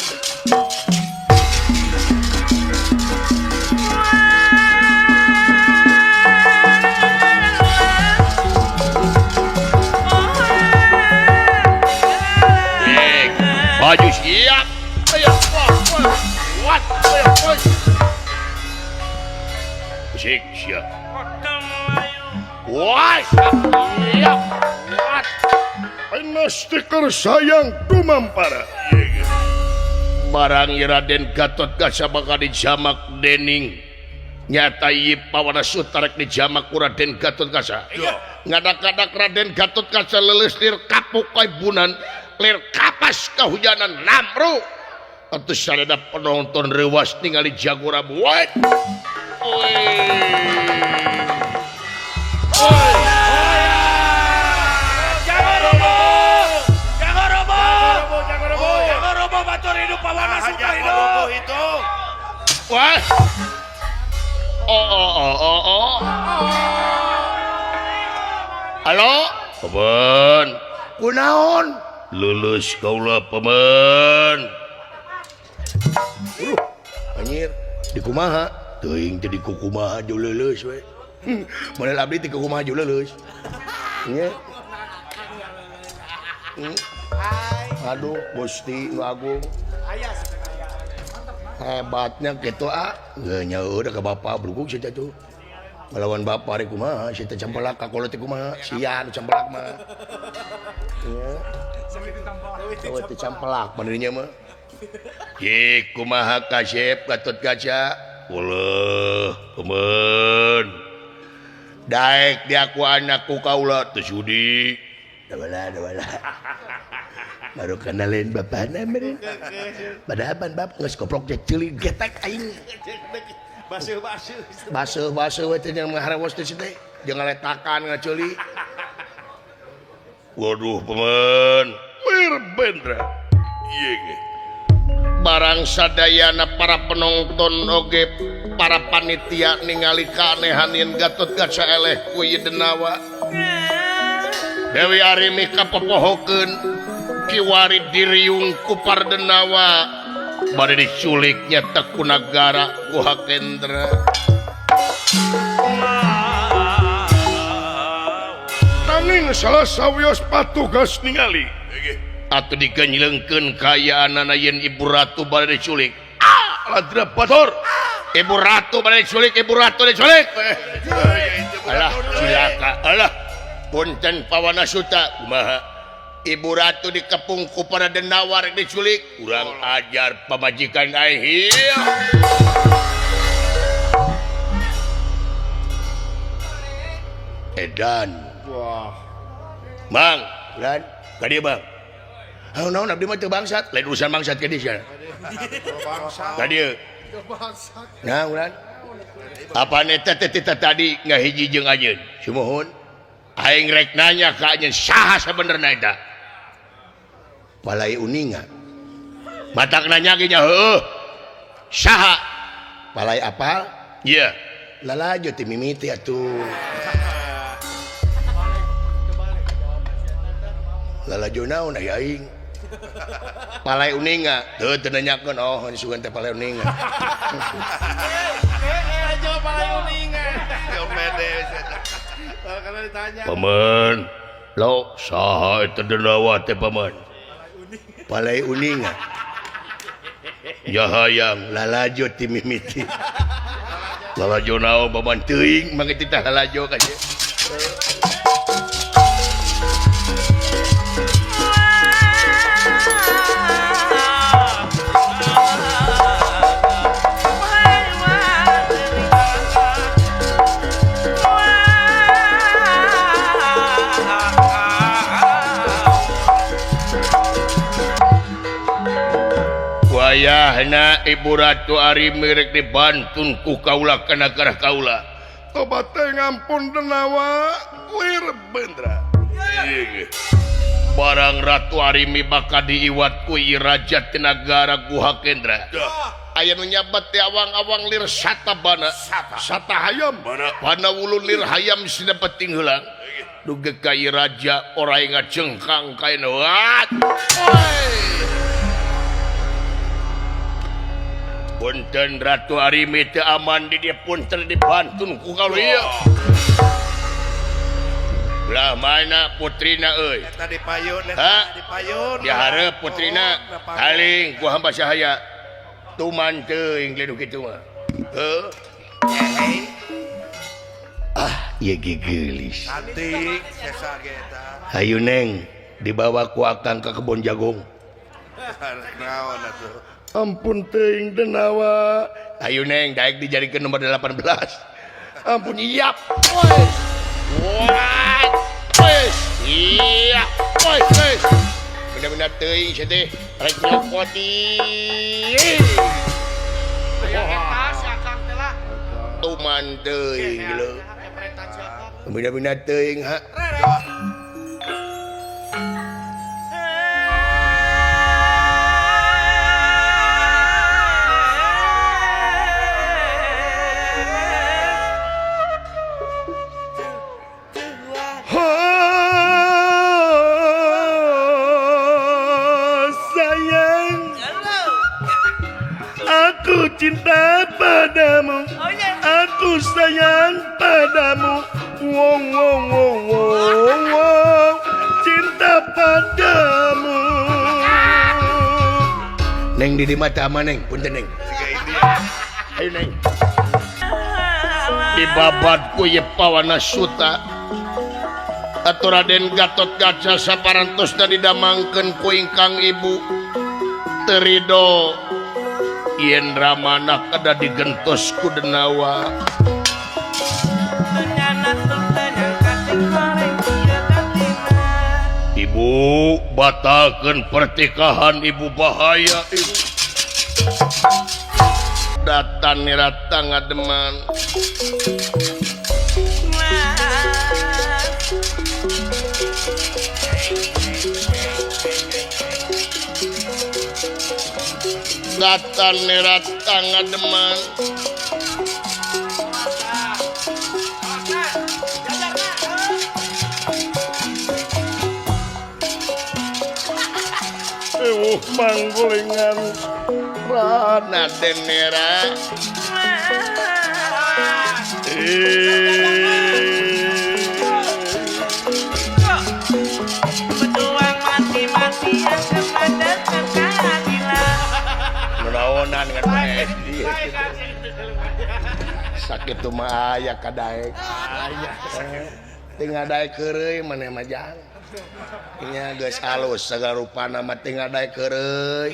Baju siap. Ayo, what? Sik siap. Wah, siap. What? Stiker sayang tumampara. Barang Raden Gatot Kaca bakal dijamak dening. Nyata ieu pawana sutarek dijamak ku Raden Gatot Kaca. Ngadak-ngadak Raden Gatot Kaca leuleus lir kapuk kaibunan. Lir kapas kehujanan namru atuh sadaya penonton reuwas ningali jagora buat. Oi. Oi. Jagorobo. Jagorobo. Jagorobo. Jagorobo batur hidup pawana suka hidup. Itu. Wah. Oh oh oh oh oh. Halo, Paman. Kunaon? Lulus kaula paman. Anjir, di kumaha? Teuing teh di kumaha jo leuleus we. Model abdi di kumaha jo leuleus. Nya. Aduh, Gusti nu agung. Hebatnya kitu ah. Geus nyaeur ka bapa bruguk sia teh. Ngalawan bapa rek kumaha, sia teh campelak ka kolot teh kumaha, sia nu campelak mah. Nya. Teu campelak mandinya mah. Ye kumaha kasep Gatot Kaca. Uleuh, pemen. Daek diaku anakku kaula teu sudi. Dawala dawala. Baru kenalin bapana meureun. Padahal pan bap geus goblok teh ceuli getek aing. Basuh-basuh. Basuh-basuh we teh jeung ngaharewos teh teh. Jeung ngaletakan ngaceuli. Waduh pemen. Wirbendra. Ieu ge. Barang sadayana para penonton oge para panitia ningali kaanehan yen Gatot Kaca eleh ku ieu denawa. Dewi Arimi kapopohokeun kiwari diriung ku pardenawa bade diculiknya teh ku nagara ku Hakendra. Nanging salah sawios patugas ningali atuh digenjlengkeun kaayaanana yen Ibu Ratu bade diculik. Ah, ladra batur. Ibu Ratu bade diculik, Ibu Ratu diculik. Alah, cilaka. Alah, punten Pawana Suta kumaha? Ibu Ratu dikepung ku para denawa rek diculik. Urang ajar pamajikan aing. Edan. Wah. Mang, lan, ka dieu Bang. Heuh naon abdi mah teu bangsat, lain urusan bangsat ka dieu sia. Ka dieu. Nah, ulan. Apa neta teh tadi ngahiji jeung anjeun? Sumuhun. Aing rek nanya ka anjeun saha sabenerna eta? Palai uninga. Matak nanya ge nya heueuh. Saha? Palai apal? Ieu. Lalajo ti mimiti atuh. Lalajo naon aya aing? Palai uninga. Teu teu nanyakeun oh sugan teh palai uninga. Lalajo palai uninga. Paman, lo saha eta denawa teh paman? Palai uninga. Ya hayang lalajo ti mimiti. Lalajo naon paman teuing mangke titah lalajo ka dieu. Wayahna Ibu Ratu Arimi rek dibantun ku kaula kana garah kaula. Tobat teh ngampun denawa lir bendra. Barang Ratu Arimi bakal diiwat ku ieu raja ti nagara Guha Kendra. Aya nu nyabat teh awang-awang lir satabana. Sata hayam. Pana wulu lir hayam sina penting heula. Duga ka ieu raja orai ngacengkang kaena. Wat. Punten Ratu Arimi teu aman di dieu punten dibantun ku kaula ieu. Belah mana putrina euy? Eta dipayun, eta dipayun. Dihareup putrina taling ku hamba sahaya. Tuman teuing leduh kitu mah. Heuh. Ah, ieu ge geulis. Cantik sesa ge eta. Hayu Neng, dibawa ku akang ka kebon jagung. Naon atuh? Ampun teuing denawa. Ayo Neng, daek dijadikeun nomor 18. Ampun iap. Woi. Woi. Iya. Woi, woi. Bener-bener teuing sia teh. Rek nyokot ieu. Aya eta si akang teh lah. Tuman teuing leuh. Bener-bener teuing ha. Cinta padamu, aku sayang padamu, wong wong wong wong wong, cinta padamu. Neng di mata ama Neng, punten Neng. Ayo Neng. Dibabat ku ye pawana suta. Atuh Raden Gatot Kaca saparantosna didamangkeun ku ingkang ibu. Terido. Yen Ramana kada digentos ku denawa. Ibu batalkeun pertikahan ibu bahaya ibu. Datan nirata ngademan. Datan nirata ngademan. Ewuh manggulingan Raden Nera. Berjuang mati-matian kepada keadilan. Menawonan kan SD. Sakit tuh mah aya kadaek. Aya. Teu ngadaek heureuy maneh mah jang. Nya geus halus sagala rupana mah teu ngadaek heureuy.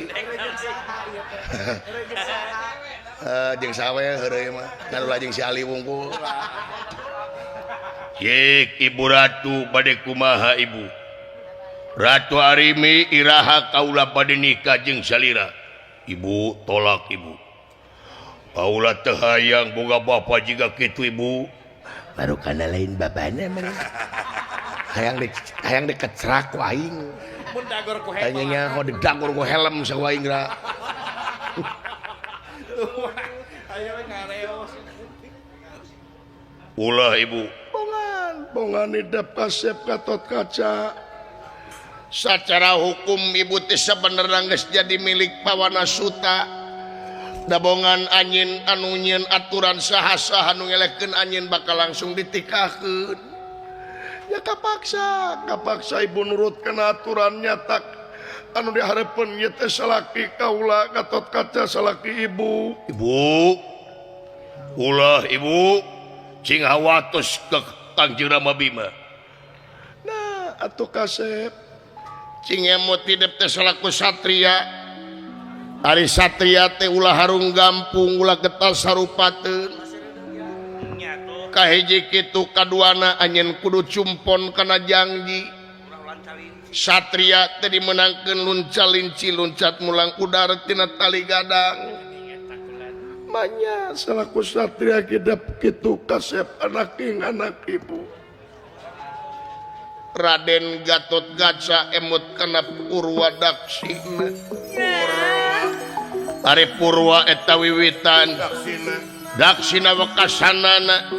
Jeung saha we heureuy mah ngan ulah jeung si Ali wungkul. Cik Ibu Ratu bade kumaha Ibu? Ratu Arimi iraha kaula bade nikah jeung salira. Ibu tolak Ibu. Kaula teu hayang boga bapa jiga kitu Ibu. Baru kana lain babana mah. Hayang dikecrak ku aing. Mun dagor ku helm. Tanya nyaho didagor ku helm sa aing ra. Aya we ngareos. Ulah Ibu. Bongan idep kasep Gatot Kaca. Secara hukum ibu teh sabenerna geus jadi milik Pawana Suta. Da bongan anjeun anu nyieun aturan saha-saha nu ngelehkeun anjeun bakal langsung ditikahkeun. Ya kapaksa ibu nurut kana aturan nyatak anu dihareupeun ieu teh salaki kaula Gatot Kaca salaki ibu. Ibu. Ulah Ibu cing hawatos ke Kangjeng Rama Bima. Nah, atuh kasep cing emot hidep teh salaku satria. Ari satria teh ulah harung gampung, ulah getal sarupateun. Kahiji kitu kaduana anjeun kudu cumpon kana janji. Satria teh dimenangkeun lunca-linci luncat mulang udara tina tali gadang. Manya salaku satria kidep kitu kasep anak ing anak ibu. Raden Gatot Kaca emut kana Purwa Daksina. Ari Purwa eta wiwitan Daksina wekasanana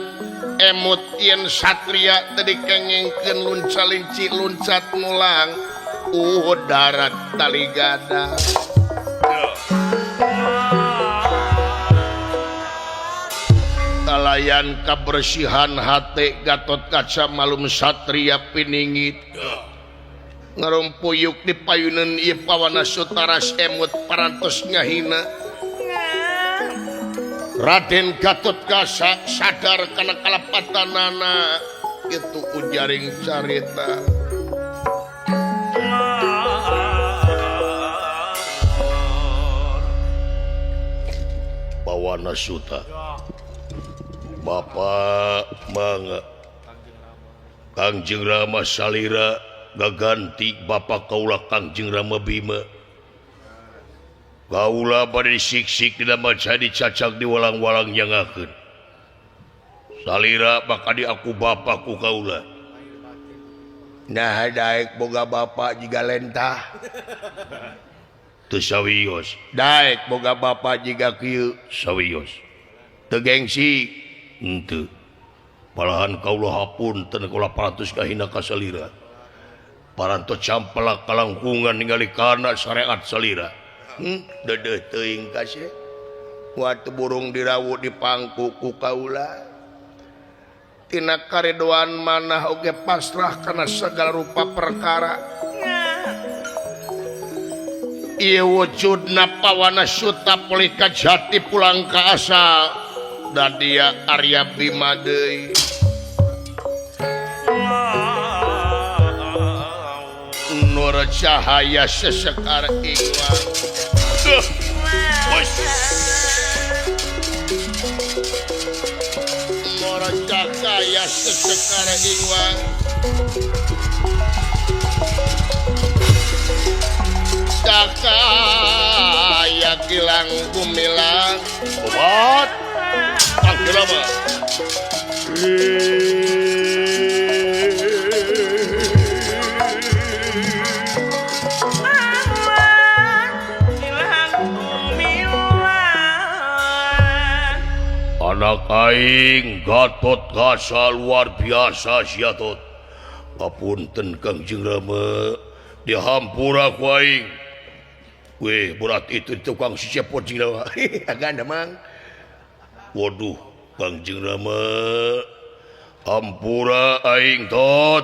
emut yen satria teh dikengingkeun lunca-linci luncat mulang darat tali gadang. Kalayan kabersihan hate Gatot Kaca malum satria piningit ngarumpuyuk di payunan ieu Pawana Sutaras emut parantos ngahina. Raden Gatot Kaca sadar kana kalepatanana kitu ujaring carita. Pawana Suta Bapak mangga Kangjeng Rama salira gaganti Bapak kaula Kangjeng Rama Bima. Kaula bade disiksik dina maca dicacak di walang-walang nyangakeun. Salira bakal di aku bapak ku kaula. Nah daek boga bapak jiga lentah. Teu sawios. Daek boga bapak jiga kieu sawios. Teu gengsi. Henteu. Malahan kaula hapunten kaula parantos kahina ka salira. Parantos campelak kalangkungan ningali kana syariat salira. Dedeuh teuing kasih. Waktu burung dirawu di pangku ku kaula. Tina karedoan manah oge pasrah kana segala rupa perkara. Ieu wujudna Pawana Suta pulih ka jati pulang ka asal. Dan dia Arya Bima deui. Nur cahaya sesekar ingwang. Nur cahaya sesekar ingwang. Cahaya gilang gumilang. Obat. Lama. Anak aing Gatot Kaca luar biasa sia tot. Papunten Kangjeng Rama dihampura ku aing. Weh berat itu tukang si cepot jeung Rama. Agak mang. Waduh Kangjeng Rama hampura aing tot.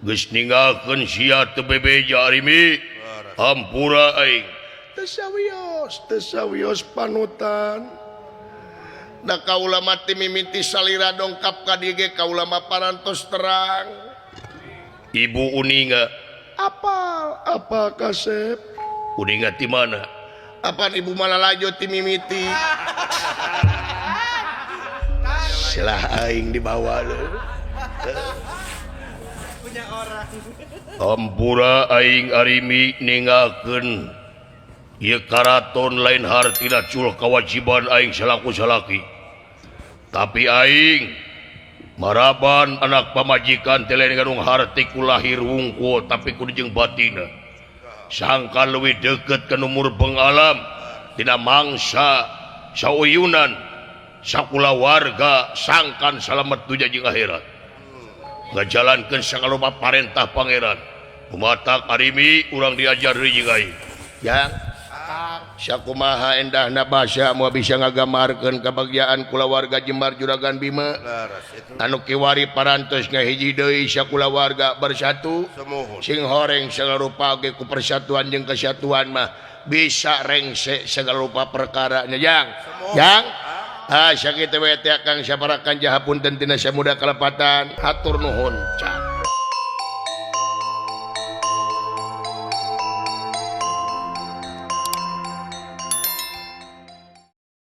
Geus ninggalkeun sia teu bebeja Arimi. Hampura aing. Teu sawios panutan. Da kaula mati mimiti salira dongkap ka dieu ge kaula mah parantos terang. Ibu uninga Apal apa kasep uninga ti mana? Apaan ibu malah lajot ti mimiti. Selah aing dibawa lho. Punya orang. Ampura aing arimi ninggalkeun ieu karaton lain hartina cul kewajiban aing selaku salaki. Tapi aing maraban anak pamajikan teh lain ngadung harti ku lahir wungkul tapi kudu jeung batina. Sangka leuwih deukeut ka nu murbeng alam dina mangsa sauyunan sakulawarga sangkan salamet dunya jeung akhirat. Ngajalankeun sagala parentah pangeran. Kumatak arimi urang diajar deui jeung aing. Yang sakumaha endahna basa moal bisa ngagamarkeun kabagjaan kulawarga Jembar Juragan Bima. Anu kiwari parantos ngahiji deui sakulawarga bersatu. Sing horeng sagala rupa ge ku persatuan jeung kesatuan mah bisa rengse sagala rupa perkara nya jang. Jang ah sakitu we teh Kang saparakan jahapunten tina samuda kalepatan hatur nuhun. Cah.